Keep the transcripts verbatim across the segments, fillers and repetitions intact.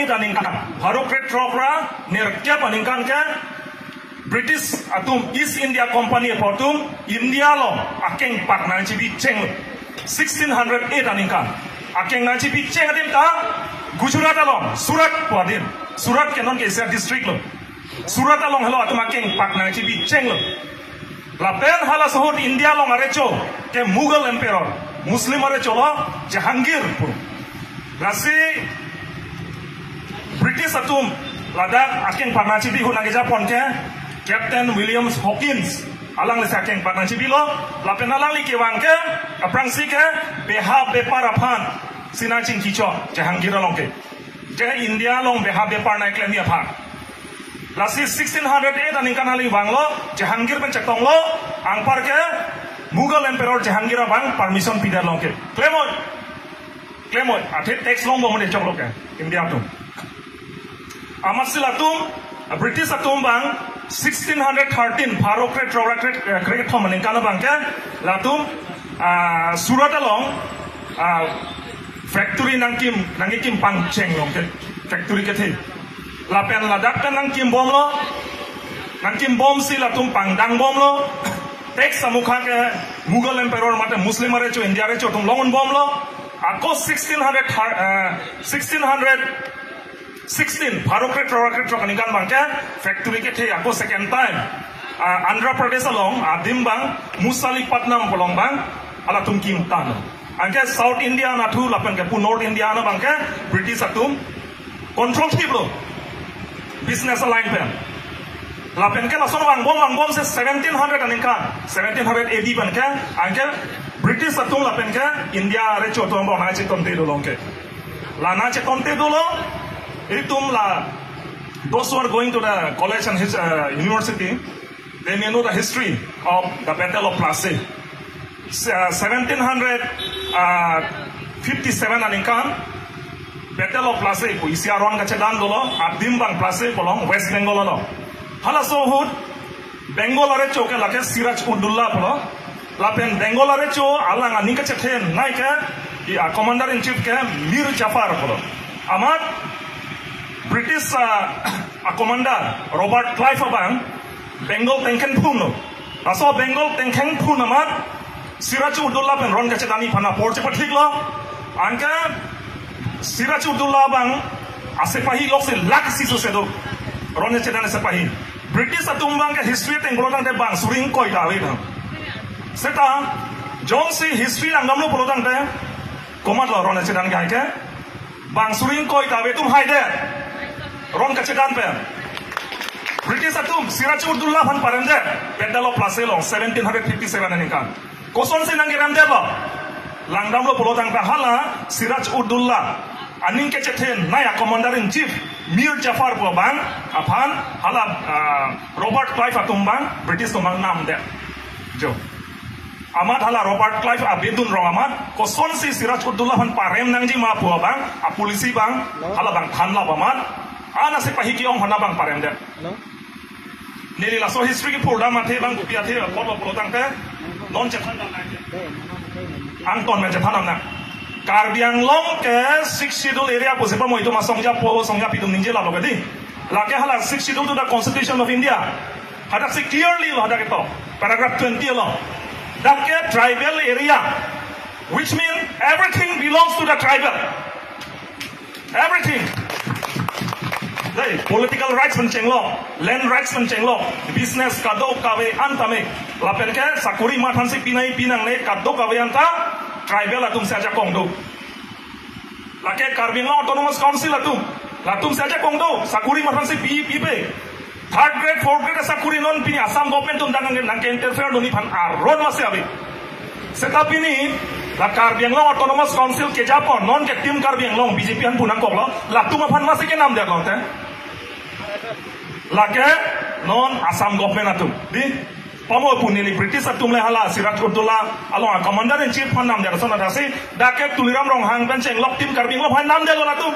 aningkan, pharo krethrok ra nerkep aningkan ke British atum, East India Company apo atum India along akeng pak nangchebi chenglo. Sixteen hundred eight aningkan akeng nangchebi cheng adim ta Gujarat along Surat pu adim. Surat ke non ke Hisar district lo. Surat along helo atum akeng pak nangchebi chenglo. Lapen halaso ahut India along arecho ke Mughal Emperor, Muslim arecho lo, Jahangir pu. Lasi British atum ladak akeng pak nangchebi ahut nangkejapon ke Captain William Hawkins, alanglisi akeng pak nangchebilo. Lapen alangli kevang ke aphrangsi ke beha bepar aphan si nangchingki chot Jahangir along ke. Je India along beha bepar nangklemji aphan. Lasi sixteen hundred eight aningkan alangli vanglo, Jahangir pen chetonglo, anpar ke Mughal Emperor Jahangir abang permission pidetlo ke. Klemoi. Klemoi. Athe tax longbom de choklo ke India atum. Amatsi latum, ah, British atum abang sixteen hundred thirteen, pharo krethrok ra kre-, eh, krethom aningkan abang ke, latum, ah, Surat along, ah, factory nangkim, nangkekim pangchenglong ke, factory kethe. Lapen ladak pen nangkimbomlo, nangkimbomsi latum pangdangbomlo, tax amukha ke Mughal Emperor mate Muslim arecho, India arecho atum long-unbomlo, ako sixteen hundred thir-, eh, sixteen hundred sixteen, pharo krethrok ra krethrok aningkan abang ke factory kethe ako second time, ah, Andhra Pradesh along adim abang Musalipatnam pu along abang halatum kimtang. Anke South India anatthu lapen ke pu North India ana abang ke British atum control thiplo business line pen. Lapen ke lason vangbom vangbomsi seventeen hundred aningkan, seventeen hundred A D pen ke, anke British atum lapen ke India arecho atum abang nangchetonte dolo ke. La nangchetonte dolo, itum la, those who are going to the college and his, uh, university, they may know the history of the Battle of Plassey. Se-, uh, seventeen hundred, uh, fifty-seven aningkan, Battle of Plassey pu isi aron kachedan dolo, adim abang Plassey pu along, West Bengal along. Halaso ahut, Bengal arecho ke lake Siraj Uddaulah pulo. Lapen Bengal arecho alang aning kachethenei ke, i, a, Commander in Chief ke Mir Jafar pulo. Amat British, a, a commander Robert Clive abang Bengal tengkhen phun lo. Laso Bengal tengkhen phun amat Siraj Uddaulah pen ron kachedani aphan apor chepathiklo. Anke Siraj Uddaulah abang asepahi lok si lak isi sose do. Ron chedan asepahi. British atum abang ke history ateng pulotangte bang suri ingkoi ta ave bang. Seta jongsi history langdamlo pulotangte komatlo ron chedan ke hai ke. Bang suri ingkoi ta ave atum haidet. Ron kachedan pen. British atum Siraj Uddaulah aphan paremdet. Battle of Plassey along seventeen hundred fifty-seven aningkan. Kosonsi nangkeremdetlo? Langdamlo pulotangte hala Siraj Uddaulah aning kachethenei a Commander in Chief Mir Jafar pu abang aphan hala, ah, Robert Clive atum abang British atum abang namdet. Jo. Amat hala Robert Clive abedun rong amat kosonsi Siraj Uddaulah aphan parem nangji ma pu abang, a policy abang, hala abang thanlap amat, ana sepahi ke-ong aphan abang paremdet. Neli laso history kephurdam athe bang kopi athe apotlo pulotangte non chethan dam nai. Angton pen chethan dam nang. Karbi Anglong ke Sixth Schedule area pusi pamo itum asong japo, song japi atum ningje lalo ke di. Lake hala Sixth Schedule to the Constitution of India. Hadak si clearly lo hadak ito. Paragraph twenty along. Dak ke tribal area, which mean everything belongs to the tribal. Everything. Dei, political rights pen chenglok, land rights pen chenglok, business kadokave an tame. Lapen ke sakuri mathansi pinai pinangne kadokave anta tribal atumsi ajakong do. Lake Karbi Anglong Autonomous Council atum, latumsi ajakong do, sakuri mathansi pi, pipe. Third grade, fourth grade asakuri non pini Assam government atum dang nang, nangke-interfere dunji aphan aron masi ave. Seta pini la Karbi Anglong Autonomous Council kejapon non ke Team Karbi Anglong B J P aphan pu nangkoklo, latum aphan masi kenamdetlo te. Lake non Assam government atum. Di, pamo pu neli British atum le hala Siraj Uddaulah along a Commander in Chief aphan namdet ason adasi, dak ke Tuliram Ronghang pen chenglok Team Karbi Anglong aphan namdetlo latum.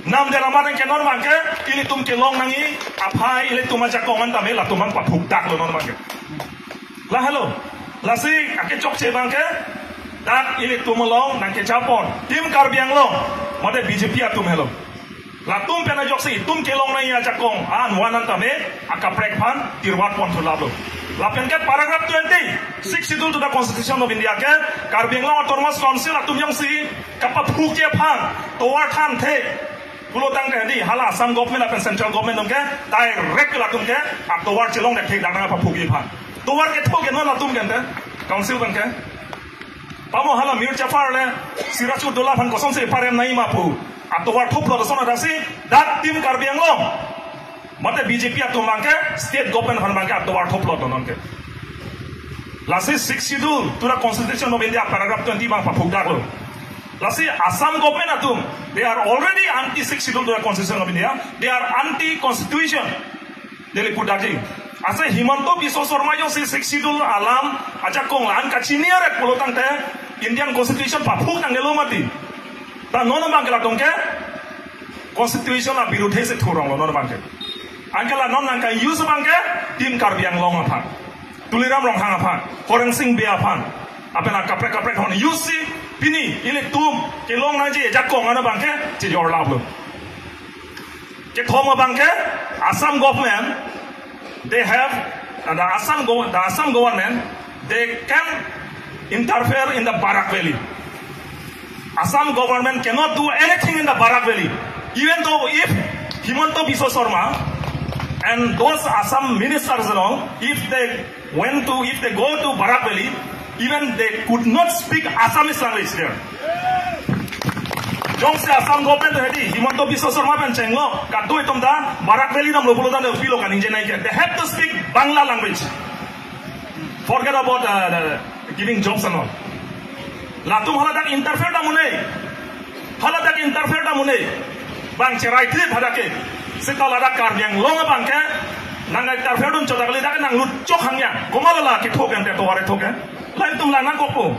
Namdet amat ke non abang ke, ilitum kelong nangji aphai ilitum ajakong an tame latum abang paphukdaklo non abang ke. La helo, lasi akechokche abang ke, dak ilitum along nangkejapon Team Karbi Anglong mate B J P atum helo. Latum pen ajoksi itum kelong nangji ajakong an one an tame akaprek aphan tirwat pon thu lalo. Lapen ke paragraph twenty, Sixth Schedule to the Constitution of India ke Karbi Anglong Autonomous Council atum jongsi kapaphukji aphan tovar thanthe pulo tangte, di hala Assam government lapen central government atum ke direct latum ke atovar chelong det thek dak nangpaphukji aphan. Tovar ketho ke non latum ke ante council pen ke. Pamo hala Mir Jafar le Siraj Ud Daulah aphan kosonsi parem nangji ma pu atovar thuplo lason adasi dak Team Karbi Anglong mate B J P atum abang ke state government aphan abang ke atovar thuplo do non ke. Lasi Sixth Schedule to the Constitution of India paragraph twenty abang paphuk daklo. Lasi Assam government atum, they are already anti Sixth Schedule to the Constitution of India. They are anti constitution. Delhi pudakji. Ase Himanta Biswa Sarma jongsi Sixth Schedule alam ajakong la-an kachini arek pulo tangte Indian Constitution paphuk nangnelo mati. Ta non abang ke latum ke Constitution abirudhe si thuronglo non abang ke. Anke la non nangka-use abang ke Team Karbi Anglong aphan, Tuliram Ronghang aphan, Horensing Bey aphan, lapen akaprek kaprek hon use si pini ilitum kelong nangji ajakong an abang ke chejor laplo. Kethom abang ke Assam government, they have, uh, the Assam go-, the Assam government, they can interfere in the Barak Valley. Assam government cannot do anything in the Barak Valley. Even though if Himanta Biswa Sarma and those Assam ministers and all, if they went to, if they go to Barak Valley, even they could not speak Assamese language there. Jongsi Assam government hedi Himanta Biswa Sarma pen chenglo, kado itum ta Barak Valley damlo pulo tangte pilo kaningje nangji ke. They have to speak Bangla language. Forget about, uh, the giving jobs and all. Latum haladak interfere dam un-e. Haladak interfere dam un-e. Bang cherai trip hadak ke. Seta ladak Karbi Anglong abang ke nang interfere dun chot kali, dak nanglut chok hangya. Komat la ketho ke ante tovar ketho ke. Latum lang nangkokpo.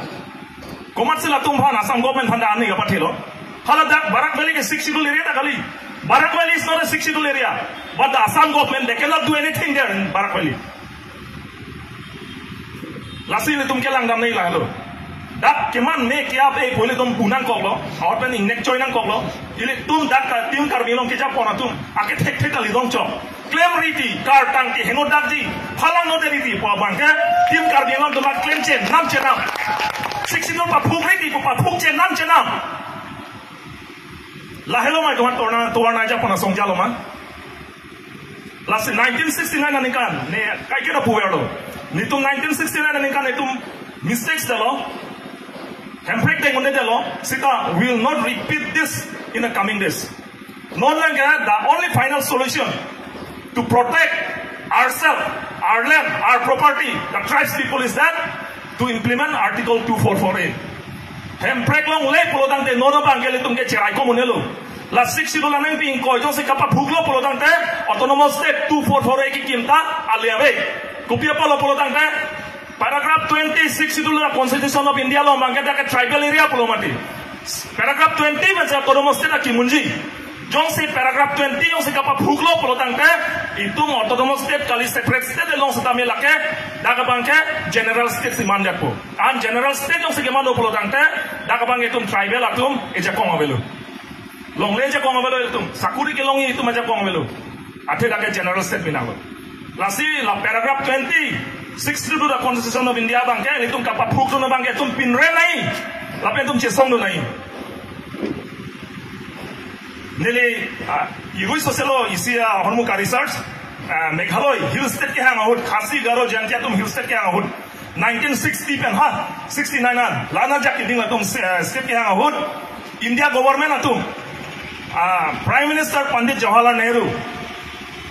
Komatsi latum aphan Assam government aphan ta ani kapathelo. Haladak Barak Valley ke Sixth Schedule area ta kali. Barak Valley is not a Sixth Schedule area. But the Assam government, they cannot do anything there in Barak Valley. Lasi ilitum kelang dam nangji lahelo. Dak keman me ke-ap e pu ilitum pu nangkoklo. Ahut pen ingnek choi nangkoklo. Ilitum dak ka Team Karbi Anglong kejapon atum akethekthek kali dong chok. Klem riti, kartang keheno dakji, phalang note riti pu abang ke Team Karbi Anglong atum aklem chenam chenam. Sixth Schedule paphuk riti pu paphuk chenam chenam. Lahelo ma itum tovar nang, tovar nangjapo na songjalo ma. Lasi nineteen sixty-nine aningkan, ne kaiketa puverlo. Netum nineteen sixty-nine aningkan netum mistakes detlo. Hemprek deng un-edetlo. Seta we will not repeat this in the coming days. Non lang ke, the only final solution to protect ourselves, our land, our property, the tribes people is that to implement Article two four four A. Hemprek longle pulo tangte non abang ke ilitum ke cherai kom un-elo. La Sixth Schedule nangpi ingkoi jongsi kapaphuklo pulo tangte Autonomous State two four four A kekim ta ale ave. Kopi apotlo pulo tangte paragraph twenty-six Schedule la Constitution of India along abang ke dak ke tribal area pulo mati. Paragraph twenty pen si Autonomous State akim unji. Jongsi paragraph twenty jongsi kapaphuklo pulo tangte itum Autonomous State kali, separate state along setame lake dak abang ke General State si mandetpo. An General State jongsi kemando pulo tangte dak abang itum tribal atum ejakong avelo. Longle ejakong avelo itum. Sakuri kelongji itum ejakong avelo. Athe dak ke General State pinanglo. Lasi la paragraph twenty-six to the Constitution of India abang ke itum kapaphukdun abang ke itum pinre nangji. Lapen itum chesongdun nangji. Neli, ah, irui soselo isi, ah, ahormu ka-research, ah, Meghalaya Hill State kehang ahut, Khasi, Garo, Jaintia atum Hill State kehang ahut. Nineteen sixty pen ha, sixty-nine an, la-an ajak keding atum, eh, state kehang ahut, India government atum, ah, Prime Minister Pandit Jawaharlal Nehru,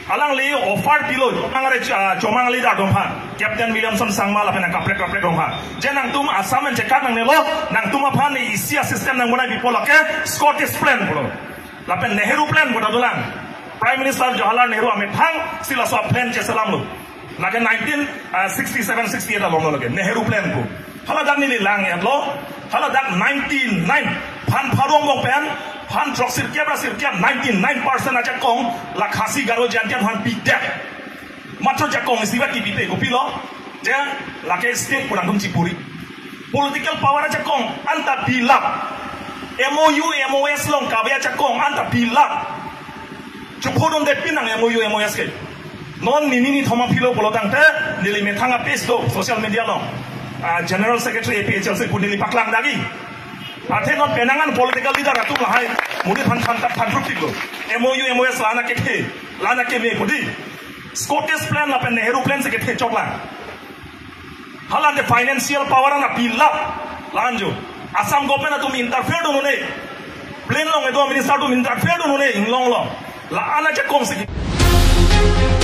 alangli offer pilo, angare, ah, chomang leader atum aphan, Captain Williamson Sangma lapen kaprek kaprek atum aphan. Je nangtum Assam pen chekak nangnelo, nangtum aphan isi a-system nangbonai pipo lake Scottish Plan pulo. Lapen Nehru Plan puta dolang. Prime Minister Jawaharlal Nehru amethang si laso a-plan cheselamlo. Lake nineteen sixty-seven sixty-eight along lo lake Nehru Plan pu. Haladak neli lang-etlo. Haladak ninety-nine, phan pharo angbong pen phan throksirkep ra sirkep, ninety-nine percent ajakong la Khasi, Garo, Jaintia aphan pidet. Matro jakong isi ba kipipe, kopilo? Je lake state pu nangtum chipuri. Political power ajakong anta pilap. M O U, M O S along kave ajakong anta pilap. Chuphodun det pin nang M O U, M O S ke. Non nini ni thoma philo pulo tangte, neli methang a page do, social media along. Ah, General Secretary A P H L C pu neli paklang dagi. Athe non penang an political leader atum lahai, monit aphan phan phan phan truk tiklo. M O U, M O S la-an akethe, la-an akeme pu di. Scottish plan lapen Nehru plan si kethe chok la. Halante financial power an apilap la-an jo. Assam government atum interfere dun un-e. Plan along kedo minister atum interfere dun un-e, inglong lo. La-an ajakong si.